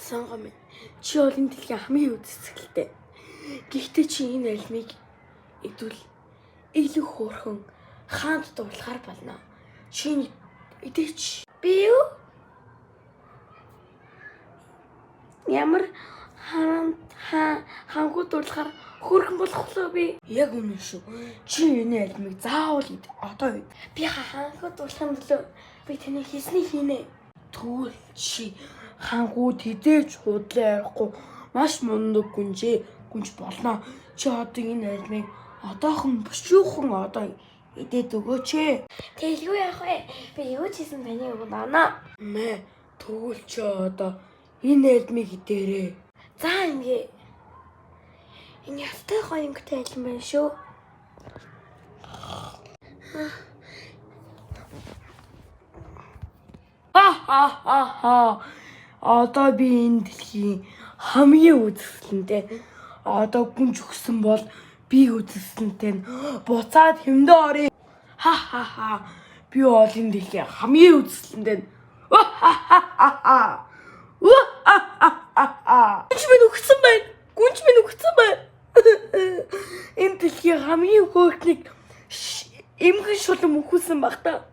Сонгоо минь. Чи бол энэ дэлхийн хамгийн үзэсгэлэнтэй. Гэхдээ чи энэ алмыг идвэл илүү хөөрхөн хаанд дурлахаар болно. Чи энэ идээч. Би юу? Ямар хаан хангуу дурлахаар хөөрхөн болох лөө би? Яг үнэн шүү. Чи энэ алмыг заавал ид. Одоо ид. Би хаангуу дурлахын төлөө би таны хийснийг хийнэ. Тэгвэл чи хангууд хизээч худлаа ярихгүй маш мундаг гүнжээ гүнж болно. Чи одоо энэ алмыг одоохон бушуухан одоо идээд өгөөч ээ. Тэгэлгүй яах вэ? Би юу ч хийсэн таны үгэнд орно. Мэ тэгвэл чи одоо энэ алмыг идээрээ. За ингээ. Энэ ялтай гоё өнгөтэй алим байна шүү. Ха ха ха ха. Одоо би энэ дэлхийн хамгийн үзэсгэлэнтэй. Одоо гүнж өгсөн бол би үзэсгэлэнтэй нь буцаад хэмдэ оръё. Ха ха ха. Би бол энэ дэлхийн хамгийн үзэсгэлэнтэй. нь. Ха ха ха ха. Ха ха ха ха. Гүнж минь өгсөн байна. Гүнж минь өгсөн байна. Энэ дэлхийн хамгийн хөөрхнийг эмгэн шулам өхүүлсэн баг та.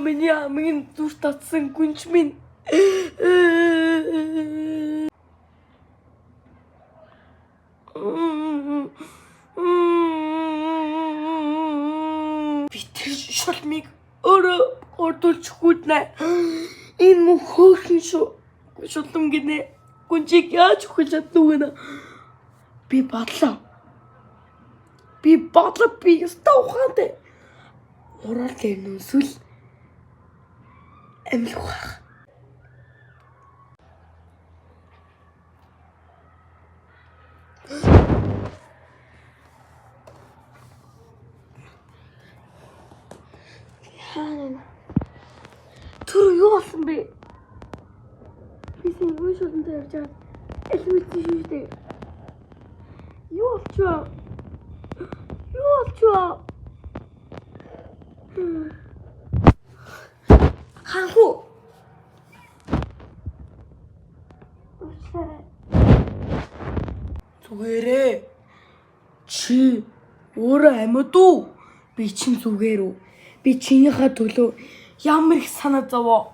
Миний хамгийн зүр татсан гүнж минь. Би тэр шулмыг өөрөө ордуулж хүүднэ. Энэ мөн хөөрхөн шүү. Шулам гинэ. Гүнжийг яаж өгөх чадна уу гэнэ. Би бодлоо. Би бодлоо, би ёстой ухаантай. Ураал дээр нүсвэл амьлах байх. Хаана? Тэр юу болсон бэ? Би сая юу шулантай явж байгаа. Аль мэдсэн шүү дээ. Юу болчихвоо? Юу болчихвоо? Ханху. Уучлаарай. Зүгээрээ. Чи өөрөө амьд уу? Би чин зүгээр үү? Би чинийхээ төлөө ямар их санаа зовоо.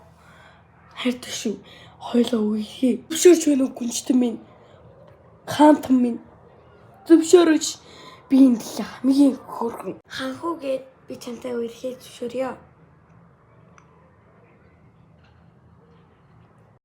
Хайртай шүү. Хойлоо үгийхээ. Зөвшөөрч байна уу гүнжтэн минь? Хаантан минь. Зөвшөөрөөч. Би энэ дэлхийн хамгийн хөөрхөн. Ханху гээд би чамтай үерхээ зөвшөөрье.